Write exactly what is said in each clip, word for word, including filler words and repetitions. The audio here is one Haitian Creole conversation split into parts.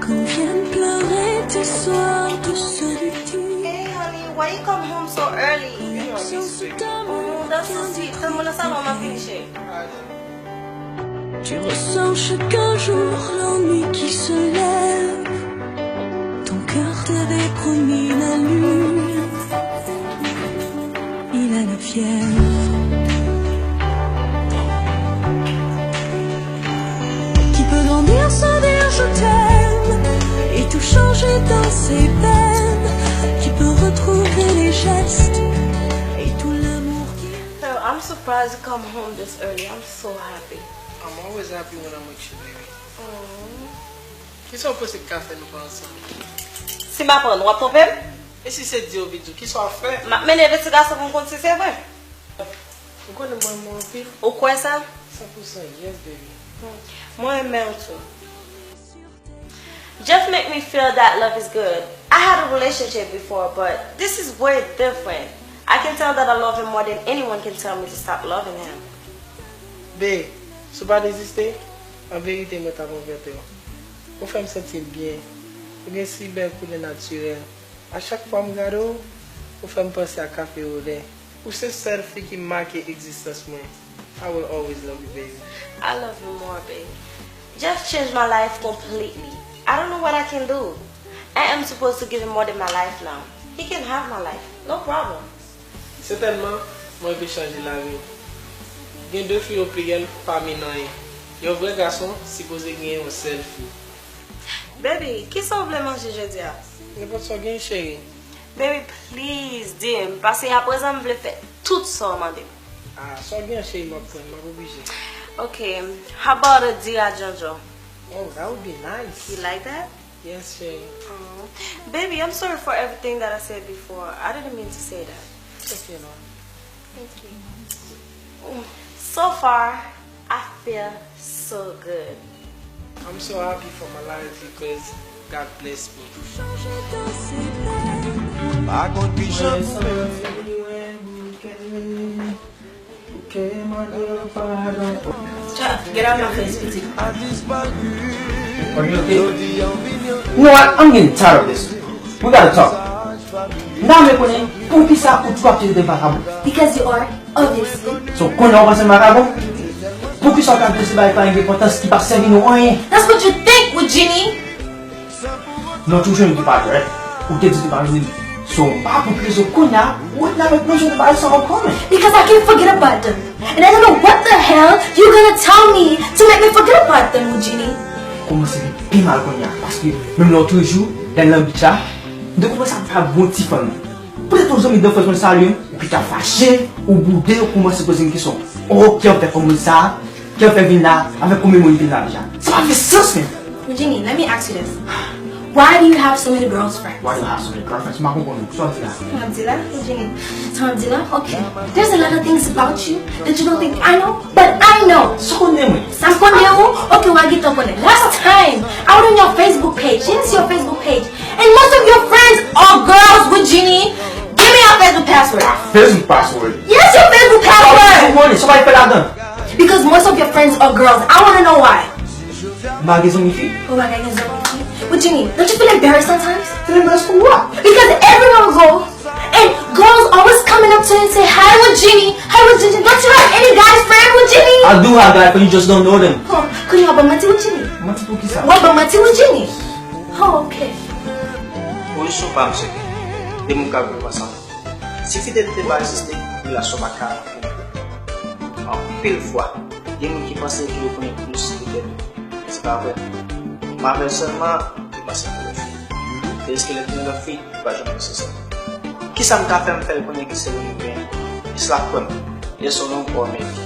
Viens pleurer tes soirs de solitude. Hey, honey, why you come home so early? That's so sweet. Tann mwen nan salon, m ap vini, cheri. Tu ressens chaque jour l'ennui qui se lève. Ton cœur t'avait promis la lune. Il a la fièvre. Qui peut grandir sans dire je t'aime et tout changer dans ses veines. Qui peut retrouver les gestes et tout l'amour qui... Hello, I'm surprised you come home this early. I'm so happy. I'm always happy when I'm with you, baby. Kisa w panse k ka fè nou pa ansanm? Si m aprann, w ap twonpe m? E si se di yo vin di w, kisa w ap fè? M ap mennen envestigasyon pou m konn si se vre. Ou konnen m renmen w anpil. Ou kwè sa? San pou san, yes, baby. Hmm. Mwen renmen w tou. Jeff make me feel that love is good. I had a relationship before, but this is way different. I can tell that I love him more than anyone can tell me to stop loving him. Babe, si w pa t egziste, an verite mwen t ap regrèt ou. Ou fè m santi m byen. Ou gen si bèl koulè natirèl. A chak fwa m gade w, ou fè m panse a Cafe Au Lait. Ou se sèl fi ki make egzistans mwen. I will always love you, baby. I love you more, babe. Jeff changed my life completely. I don't know what I can do. I am supposed to give him more than my life now. He can have my life. No problem. Sètènman, mwen vle chanje lavi w. Gen de fi yo pi rèd pami nan yon. Yon vrè gason sipoze gen yon sèl fi. Baby, kisa w vle manje jodi a? Nenpòt sa w gen, cheri. Baby, please, di m, paske aprezan m vle fè tout sa w mande m. Ah, sa w gen an, cheri, m ap pran, m ap oblije. Ok, how about a diri a djondjon? Oh, that would be nice. You like that? Yes, cheri. Oh. Baby, I'm sorry for everything that I said before. I didn't mean to say that. It's okay, love. Thank you. So far, I feel so good. I'm so happy for my life because God bless me. Pa konn ki jan pou fè. Cha, get out my face, pitit. Are you okay? You know what? I'm getting tired of this. We gotta talk. M ta renmen konnen poukisa ou toujou ap trete m vakabon. Because you are, obviously. So, kounye a w panse m vakabon? Poukisa w t ap di se bagay ki pa gen enpòtans, ki p ap sèvi nou anyen? That's what you think, Woodjini. Non, toujou yon ki pa jwe. Ou te di li pa jwe. So, m pa konprann rezon kounye a ou vin avèk manje de bagay sa ankò, man. Because I can't forget about them. And I don't know what the hell you gonna tell me to make me forget about them, Woodjini. Kòmanse vin pi mal kounye a, paske menm lòt jou, lè n nan beach la, m te kòmanse ap fè ak bon ti fanm. Poutèt yon zanmi danfans mwen salye m, ou pita fache, ou boude, ou kòmanse poze m kesyon. Oh, kiyès fè fanm sa? Kiyès fè vin la? Avèk konbyen moun vin la deja? Sa pa fè sans, menm. Eugenie, let me ask you this. Why do you have so many girlfriends? Why do you have so many girlfriends? M pa konprann ou. Sa w di la? Sa m di la? Eugenie, sa m di la? Okay. There's a lot of things about you that you don't think I know, but I know. Sa w konnen mwen? Sa m konnen ou? Okay, w a gentan konnen. Last time, I went on your Facebook page. Yes, your Facebook page. And most of your friends are girls, Eugenie. Give me your Facebook password. Facebook password? Yes, your Facebook password. Sa w konnen? Sa w pa fè ladan? Because most of your friends are girls. I wanna know why. M pa gen zanmi fi. Ou pa gen zanmi fi? Eugenie, don't you feel embarrassed sometimes? Feel embarrassed for what? Because everywhere we go, and girls always coming up to you and say, "Hi, Eugenie. Hi, Eugenie." Don't you have any guys friend, Eugenie? I do have guy friend, you just don't know them. Oh, kounye a w ap ban m manti, Eugenie? Manti pou kisa? W ap ban m manti, Eugenie? Oh, okay. Pozisyon pa m se depi m ka viv ansanm. Si fidelite pa egziste, relasyon pa ka fonksyone. Anpil fwa, gen moun ki panse ke yo konnen plis ke tèt yo. Se pa vre. Mwen avè l sèlman, li panse pou lòt fi. Tandis ke lè l gen lòt fi, li pa janm panse sa. Kisa m ka fè m fè l konnen ke se li m gen? Jis l ap kwè m. Yes or no, or maybe.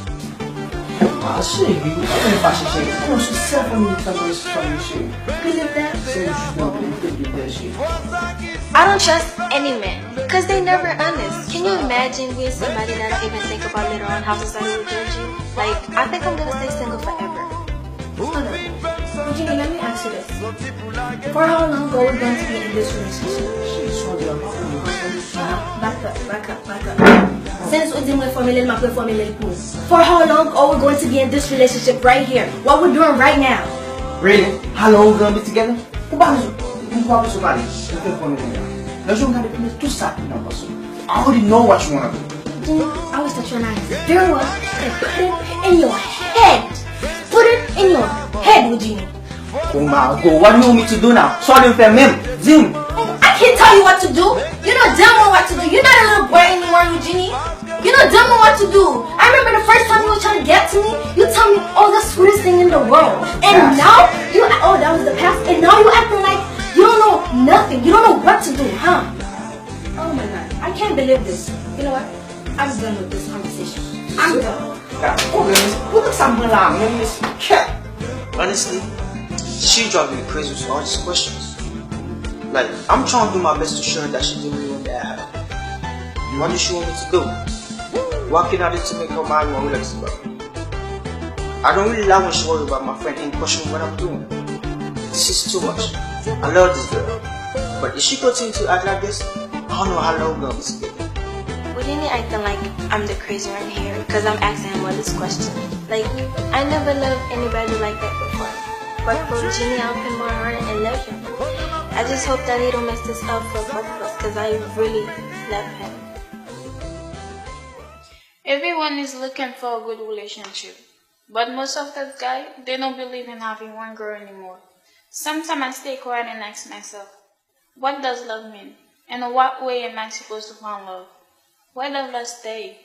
Ah, cheri, ou pa menm fache, cheri. Ou konnen se sèl fanmi ki fè m rete sou fanmi, cheri. Believe that. Sèl jou mwen vle m te byen bèje. I don't trust any man, 'cause they never honest. Can you imagine being somebody that don't even think about later on how society will judge you? Like, I think I'm gonna stay single forever. Hold on. Eugenie, let me ask you this. For how long are we going to be in this relationship? Shit, sorry, I'm not really... Back up, back up, back up. Since ou di m reformile l, m ap reformile l pou ou. For how long are we going to be in this relationship right here? What we doing right now? Really? How long we gonna be together? Ou pa bezwen, ou pa bezwen pale. Mwen fè konnen kounye a. Nan je w gade, konnen tout sa ki nan panse w. I already know what you wanna do. Jimmy, I wish that you and I zero and put it in your head. Put it in your head, Woodjini. Oh my God, what do you want me to do now? Sa w vle m fè menm? Di m. I can't tell you what to do. You know damn well what to do. You're not a little boy anymore, Woodjini. You know damn well what to do. I remember the first time you were trying to get to me, you tell me all the sweetest thing in the world. And now you, oh, that was the past. And now you acting like you don't know nothing. You don't know what to do, huh? Oh my God, I can't believe this. You know what? I'm done with this conversation. I'm done. Gade pwoblèm mesye. Pou tout sa m pran la menm mesye. Kèt. Honestly, she drive me crazy with all these questions. Like, I'm trying to do my best to show her that she didn't really want that happen. What does she want me to do? What can I do to make her mind more relaxed about it? I don't really like when she worry about my friend and question what I'm doing. This is too much. I love this girl. But if she continue to act like this, I don't know how long we're gonna be together. Woodjini acting like I'm the crazy one here because I'm asking him all this question. Like, I never loved anybody like that before. But for Woodjini, I opened my heart and love him. I just hope that he don't mess this up for both of us because I really love him. Everyone is looking for a good relationship, but most of those guys, they don't believe in having one girl anymore. Sometimes I stay quiet and ask myself, what does love mean? And what way am I supposed to find love? Where does love stay?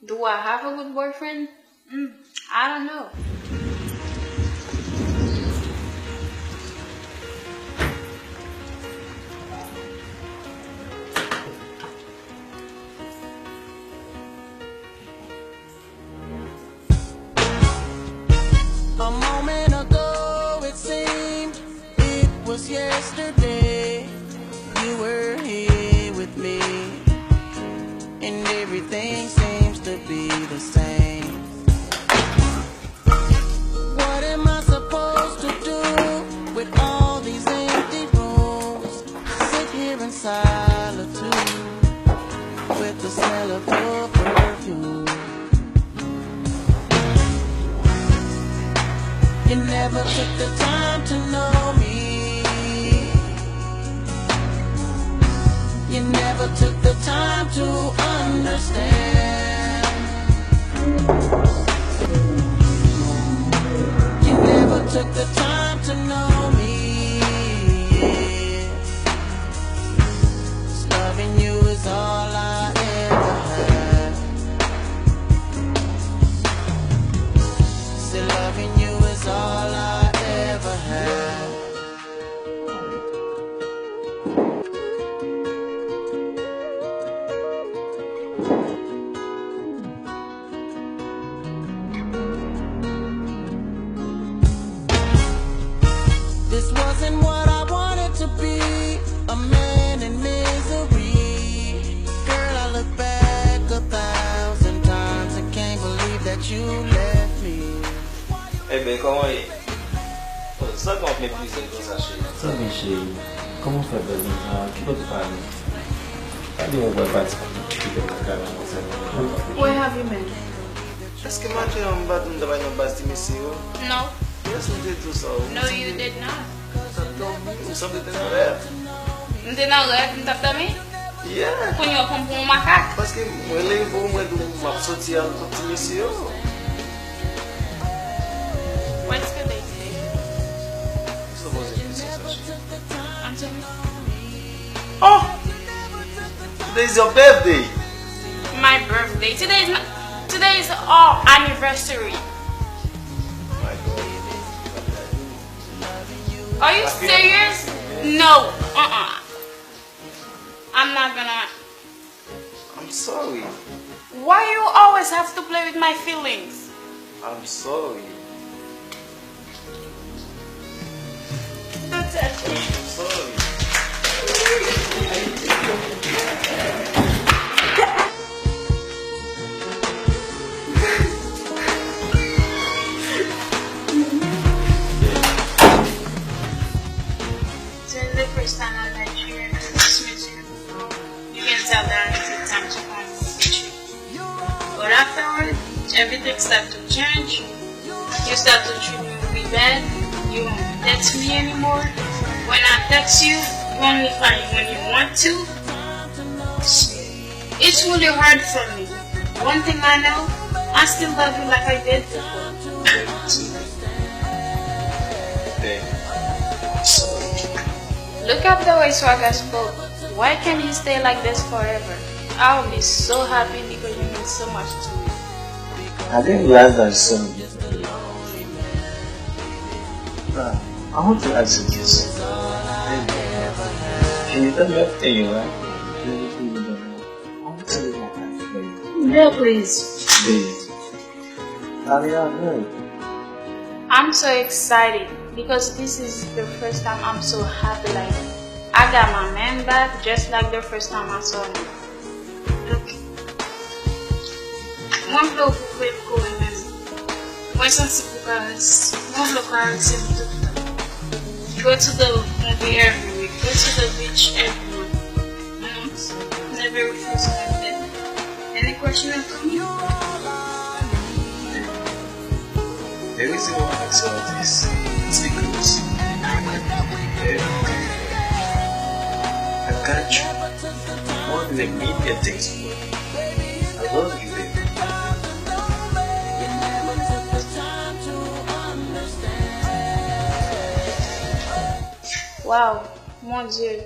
Do I have a good boyfriend? Mm, I don't know. A moment ago it seemed it was yesterday. You were here with me, and everything seems to be the same. What am I supposed to do with all these empty rooms? Sit here in solitude with the smell of your perfume. You never took the time to know me. You never took the time to understand. You never took the time to know me. 'Cause loving you is all I ever had. Say loving you is all I ever had. This wasn't what I wanted to be, a man in misery. Girl, I look back a thousand times and can't believe that you left me. Eben, kòman ye? Oh, sa k ap meprize l konsa, cheri? Sa byen, cheri. Kòman w fè bèl konsa? Ki kote w pale? Gade yon bwè pati ki fè kaka la konsa. Where have you been? Èske maten an m pa di w m t ap al nan baz ti mesye yo? No. Yes, m te di w sa, wi. No, you did not. M t ap dòmi, m sanble te nan rèv. M te nan rèv, m t ap dòmi? Yeah. Kounye a w pran m pou yon makak. Paske mwen leve, mwen di w m ap soti ak ti mesye yo. What's the day today? Sa poze kesyon sa, cheri. I'm sorry. Oh! Today is your birthday. My birthday. Today is not, today is our anniversary. My God. Are you serious? No. Uh-uh. I'm not gonna. I'm sorry. Why you always have to play with my feelings? I'm sorry. Don't touch me. I'm sorry. Since the first time I met you, you introduced me to your You can tell that it's time to find a new relationship. But afterward, everything start to change. You start to treat me really bad. You won't text me anymore. When Text you only when you want to. It's really hard for me. One thing I know, I still love you like I did before. Babe, I'm sorry. Look at the way Swagga spoke. Why can't he stay like this forever? I'll be so happy because you mean so much to me. I didn't realize that it's so. Uh, I want to ask you this. Can you tell me everything, right? Everything you know. I want to tell you my life, baby. No, please. Baby. I mean, I know. I'm so excited because this is the first time I'm so happy like I got my man back just like the first time I saw him. Ok. Mwen vle w pou vle m kore menm. Mwen santi pou karese. Mwen vle w karese m tout tan. Go to the movie every week. Go to the beach every month. You know? Never refuse nothing. Any question at all? The reason why I saw this is because I got you more than a million things for you. I love you, baby. Wow, mon Dieu.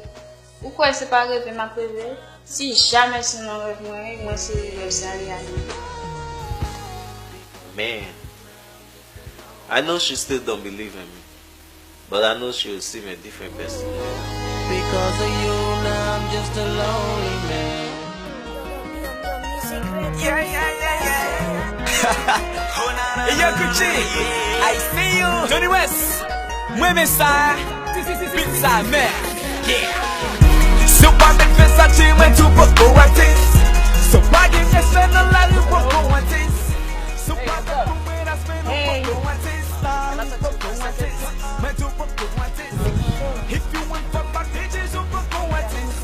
Ou kwè se pa reve m ap reve? Si jamè se nan rèv mwen ye, mwen se rèv sa li a ye. Man, I know she still don't believe in me, but I know she will see me a different person. Because of you, now I'm just a lonely man. Yeah, yeah, yeah, yeah. Hey, yo, Gucci, I see you. Tony West, mwen men sa. Beat sa, man. Yeah. Si w pa met Versace, mwen tou poko atis. Si w pa gen respè nan lari, w poko atis. Si w pa met pou mwen, respè nou poko atis. Mwen tou poko atis. If you want fuck my bitches, w poko atis.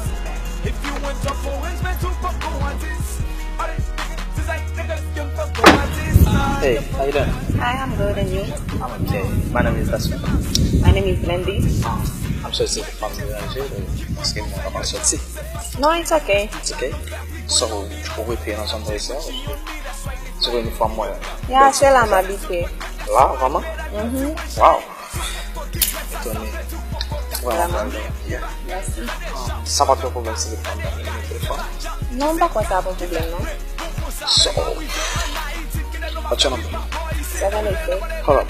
If you want talk for ends, mwen tou poko atis. All these niggas, these like niggas, can fuck for atis. Hey, how you doing? Hi, I'm good, and you? I'm okay. My name is Dustin. My name is Lindy. Um, I'm sorry, c'est the family manager. Excuse me, I'm sorry. No, it's okay. It's okay? So, ou rete nan zòn Moyiz la? Se premye fwa m wè. Ya, se la m abite. La, vrèman? Mhm. Wow. Etone. Vrèman, vrèman. Yeah. Mèsi. Sa pa t yon pwoblèm si se te fè m pa gen telefòn? Non, m pa kwè sa ap yon pwoblèm, non. So, what's your number? Seven eight six. Hold up.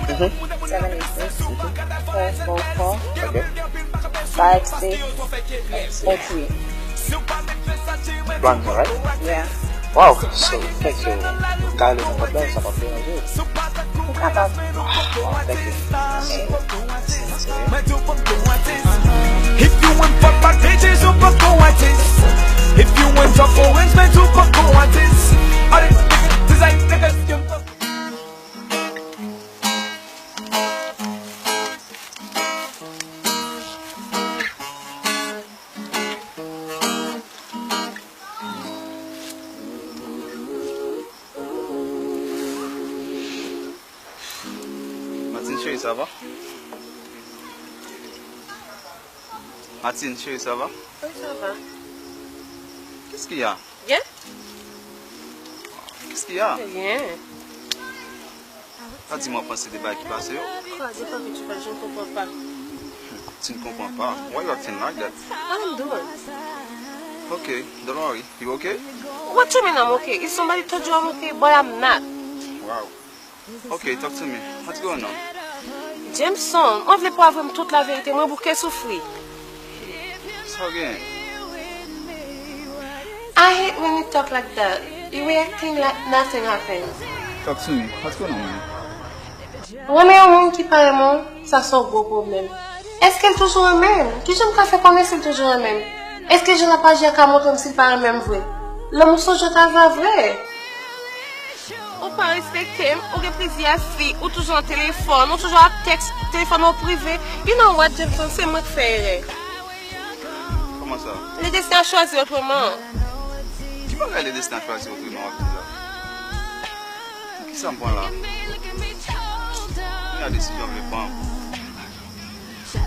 Mhm. Seven eight six. Mhm. Four four four. Okay. Five six oh three. Brand new, right? Yeah. Wow, so, thank you. Kale nan pòt la, sa pa fè anyen. Ou kapab. Wow, thank you. Mwen tou poko atis. If you want fuck my bitches, ou poko atis. If you want talk for ends, mwen tou poko atis. All these niggas, these like niggas, you fuck. Martine chérie, ça va? Martine chérie, ça va? Oui, ça va. Qu'est-ce qu'il y a? Bien. Qu'est-ce qu'il y a? Rien. Pa di mwen panse de bagay ki pase yo. Quoi, de quoi que tu parles? Je ne comprends pas. Tu ne comprends pas? Why you acting like that? What I'm doing? Okay, don't worry. You okay? What you mean I'm okay? If somebody told you I'm okay, boy, I'm not. Wow. Okay, talk to me. What's going on? Jameson, mwen vle pou avwe m tout laverite, mwen bouke soufri. Sa w gen? I hate when you talk like that. You reacting like nothing happened. Talk to me. What's going on, man? Renmen yon moun ki pa renmen w, sa se yon gwo pwoblèm. Èske l toujou renmen m? Kijan m ka fè konnen si l toujou renmen m? Èske jan l ap aji a ka montre m si l pa renmen m vre? Lanmou se yon jwèt a va vre. Ou pa respekte m, ou gen plizyè fi, ou toujou nan telefòn, ou toujou ap tèks, telefòn ou prive. You know what, Jameson, se mwen k fè erè. Kòman sa? Le destin a choisi autrement. Ki bagay le destin a choisi autrement w ap di la? Kisa m pran la? Kounya desizyon m vle pran. I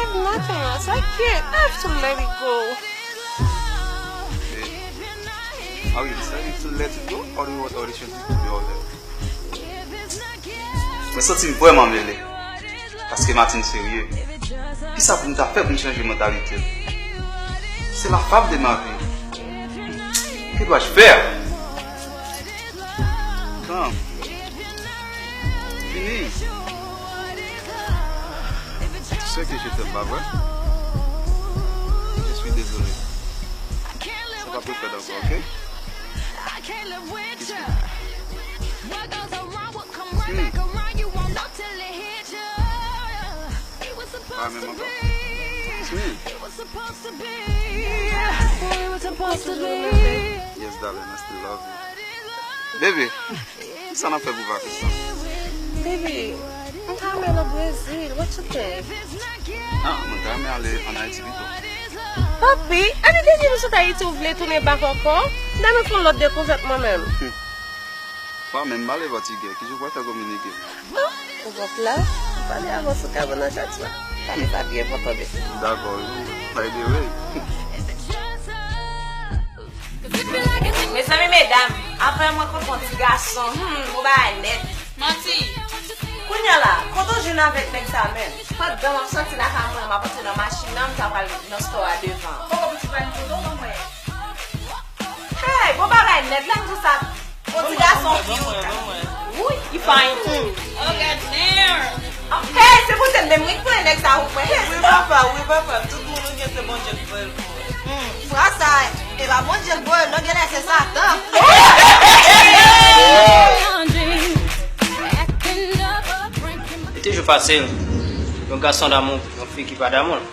have nothing else. I can't. I have to let it go. Are you deciding to let it go, or do you want audition to be all that? Mwen santi m vrèman mele. Paske Martine serye. Kisa pou m ta fè pou m chanje mantalite l? C'est la femme de ma vie. Que dois-je faire? Tan. Fini. Tu sais que je t'aime, pas vrai? Je suis désolé. Sa p ap refèt ankò, ok? Hmm. Pa menm ankò. Hmm. Yes, darling, I still love you. Baby, kisa n ap fè pou vakans lan? Baby, m ta renmen al Brezil. What you think? Ah, mwen ta renmen ale ann Ayiti pito. Papi, ane dènye nou sot Ayiti, ou vle tounen bak ankò? M ta renmen fè yon lòt dekouvèt mwen menm. Pa menm pale pòtigè, ki jan w pral fè kominike? Ou wè la, ou pale avè w sou kabann nan chak swa. Pale pa byen pòtan, baby. Dakò, by the way. Mezanmi medam, apre mwen kontre yon ti gason, hmm, bon bagay nèt. Manti. Kounye a la, kote w jwenn avèk nèg sa menm? Pandan m ap sòti lakay mwen, m ap antre nan machin nan, m ta pral nan store a devan. Poko pitit mwen, m kote w ban mwen. Hey, bon bagay nèt, lè m di w sa, yon ti gason cute. Wi, li fine tou. Oh, goddamn. Hey, se pou se menm wi k pran nèg sa ou mwen. Wi papa, wi papa, tout moun ou gen se Bondye k voye l pou ou. Fwa sa, e pa Bondye k voye l non, genlè se Satan. Li te jou fasil. Yon gason damou pou yon fi ki pa damou l.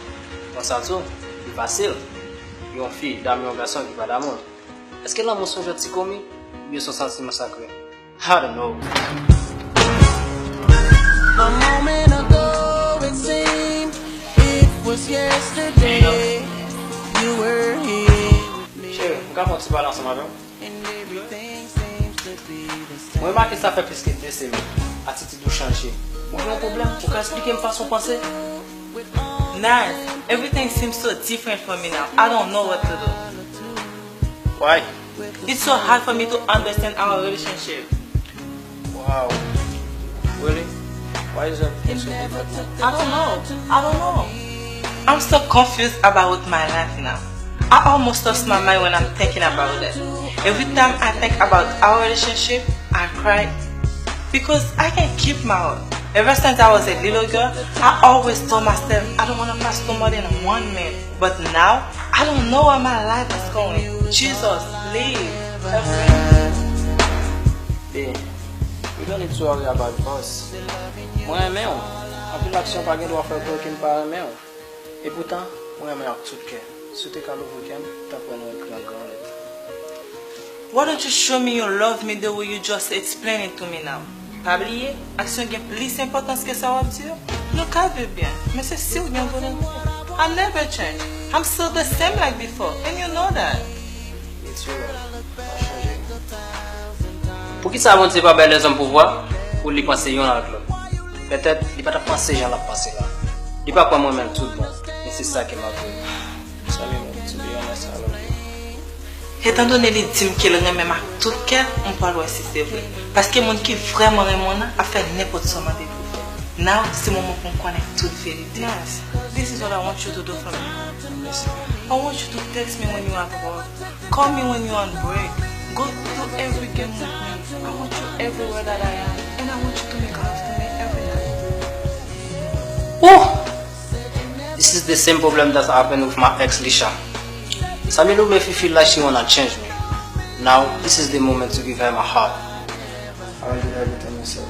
Konsa tou, li fasil. Yon fi damou yon gason ki pa damou l. Èske lanmou se yon jwèt ti komi oubyen se yon santiman sakre? I don't know. A moment ago it seemed it was yesterday you were here with me. Cheri, m ka fè yon ti pale ansanm avè w? And everything seems to be the same. Mwen remake sa fè plis ke de semèn. Atitid ou chanje. Ou gen yon pwoblèm? Ou ka eksplike m fason w panse? Nas, everything seems so different for me now. I don't know what to do. Why? It's so hard for me to understand our relationship. Wow. Really? Why is everything so different? I don't know. I don't know. I'm so confused about my life now. I almost lost my mind when I'm thinking about it. Every time I think about our relationship, I cry because I can't keep my own. Ever since I was a little girl, I always told myself I don't want to pass through more than one man. But now, I don't know where my life is going. Jesus, please help me. Babe, we don't need to worry about us. Mwen renmen w. Anpil aksyon pa gen dwa fè kò ki m pa renmen w. Epoutan, mwen renmen w ak tout kè. Si w te ka louvri kè m, m t ap wè nan ekri an gran lèt. Why don't you show me you love me the way you just explain it to me now? Pa bliye, aksyon gen plis enpòtans ke sa w ap di yo. Nou ka viv byen, men se si w gen volonte. I never change. I'm still the same like before, and you know that. It's your love. Pa chanje. Poukisa Bondye pa bay lèzòm pouvwa pou li panse yonn ak lòt? Petèt, li pa t ap panse jan l ap panse la. Li pa kwè mwen menm tout bon, e se sa ke m ap vle. Sa li menm, to be honest, I love you. Etandone li di m ke l renmen m ak tout kè, m pral wè si se vre. Paske moun ki vrèman renmen w nan ap fè nenpòt sa w mande pou l fè. Now, se moman pou m konnen tout verite. Nas, this is what I want you to do for me. I want you to text me when you at work. Call me when you on break. Go through every game with me. I want you everywhere that I am. And I want you to make love to me every night. Ooh! This is the same problem that happened with my ex Lisha. Sammy look me feel like she wanna change me. Now, this is the moment to give her my heart. I don't do everything you said.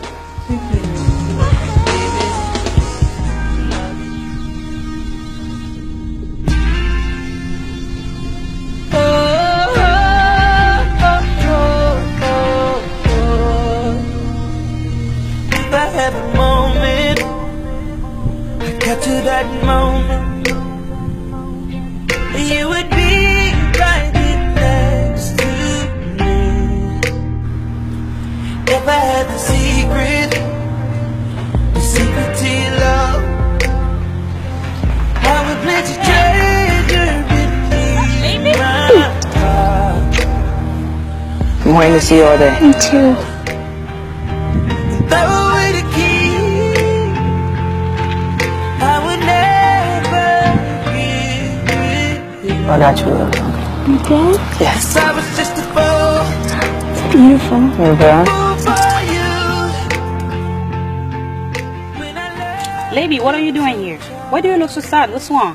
If I had a moment, I got to that moment, you would be right here next to me. If I had the secret, the secret to your love, Wanting to see you all day. Me too. Throw away the key. I would never give it. I got you, love. Okay? Yes. I was just a fool It's beautiful. You're there. for you. When I left Lady, what are you doing here? Why do you look so sad? What's wrong?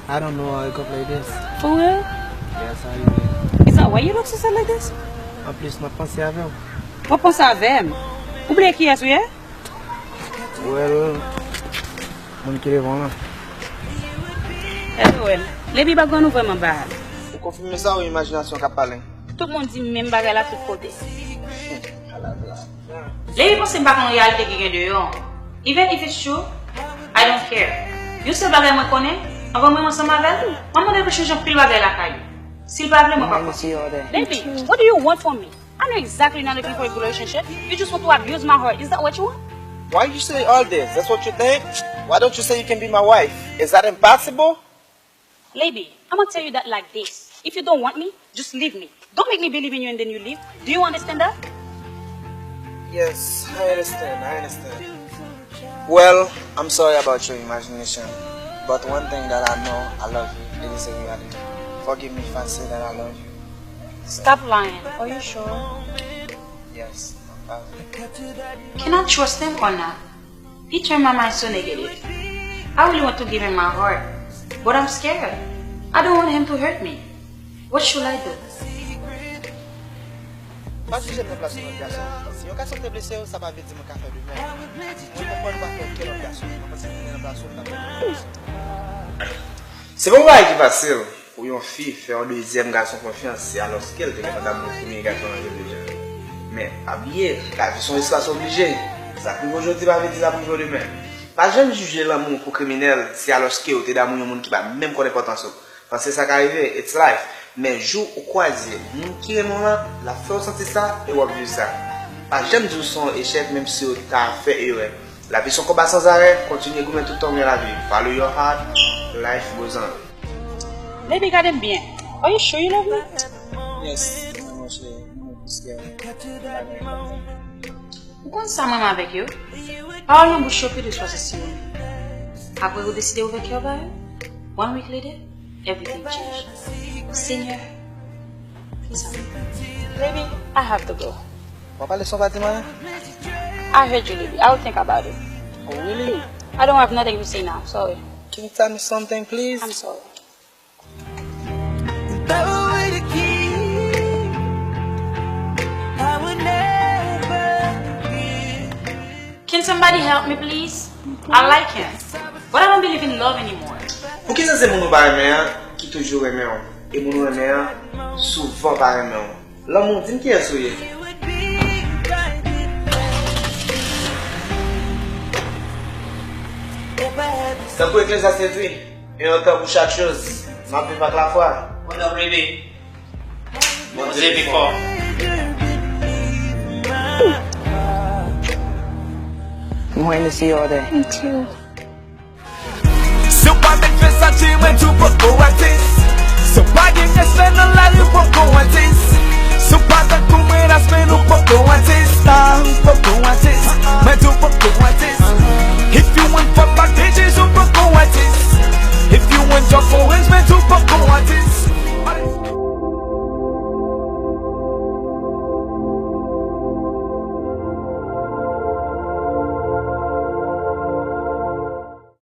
I don't know, I wake up like this. For real? Yes, I do. Is that why you look so sad like this? An plis, m ap panse avè w. W ap panse avè m. Ou bliye kiyès ou ye? Well, moun ki devan w lan. Anyway, Lady, background ou vrèman bad. Ou konfime sa ou imajinasyon k ap pale? Tout moun di m menm bagay la tout kote. Lady panse m pa konn reyalite ki gen deyò. Even if it's true, I don't care. Yon sèl bagay mwen konnen, anvan mwen ansanm avè l, m ap mande l pou chanje anpil bagay lakay li. Si l pa vle, mwen pa Wanting to fòse. see you all day. Baby, what do you want from me? I know exactly you're not looking for a good relationship. You just want to abuse my heart. Is that what you want? Why you say all this? That's what you think? Why don't you say you can be my wife? Is that impossible? Lady, I'ma tell you that like this. If you don't want me, just leave me. Don't make me believe in you and then you leave. Do you understand that? Yes, I understand. I understand. Well, I'm sorry about your imagination, but one thing that I know, I love you. It is a reality. Forgive me if I say that I love you. Stop lying. Are you sure? Yes, I'm positive. Can I trust him or not? He turned my mind so negative. I really want to give him my heart, but I'm scared. I don't want him to hurt me. What should I do? Pa jije m nan plas yon lòt gason. Si yon gason te blese w, sa pa vle di mwen ka fè de menm. Mwen konprann ou pa fè okenn lòt gason. Mwen panse si mwen te nan plas ou, m t ap fè de menm. Se pa yon bagay ki fasil pou yon fi fè yon dezyèm gason konfyans, se alòske l te gentan t ap gen premye gason nan vi l deja. Men, pa bliye, lavi se yon espas oblije. Sa k rive w jodi pa vle di l ap rive w demen. Pa janm jije lanmou pou kriminèl, se alòske w te damou yon moun ki pa menm konn enpòtans ou. Panse sa ka rive, it's life. Men jou ou kwaze moun ki renmen w lan, l ap fè w santi sa e w ap viv sa. Pa janm di w se yon echèk menm si w ta fè erè. Lavi se yon konba sanzarè, kontinye goumen toutan w gen lavi. Follow your heart, life goes on. Baby, gade m byen. Are you sure you love me? Yes, mwen cheri, mwen plis ke Ou konn sa mwen avèk yo? Pawòl nan bouch yo pi dous pase siwo. Apre ou deside ouvè kè w ba yo, one week later, everything change. Senyè, please help me. Baby, I have to go. W ap pale san w pa di m anyen? I heard you, Lily. I will think about it. Oh, really? I don't have nothing to say now. Sorry. Can you tell me something, please? I'm sorry. Throw away the key. I would never give Can somebody help me, please? I like him, but I don't believe in love anymore. Poukisa se moun ou pa renmen an ki toujou renmen w, e moun ou renmen an souvan pa renmen w? Lanmou, di m kiyès ou ye. Tankou Eklezyasye di, en un temps pour chaque chose, m ap viv ak lafwa. What up, Remy? Bondye pi fò. Wanting to see you all day. Me too. Si w pa mèt fè sa, di mwen tou poko atis. Si w pa gen respè nan lari, poko atis. Si w pa tankou mwen, ras men ou poko atis. Ah, ou poko atis. Mwen tou poko atis. If you want fuck my bitches, ou poko atis. If you want your foreigns, mwen tou poko atis.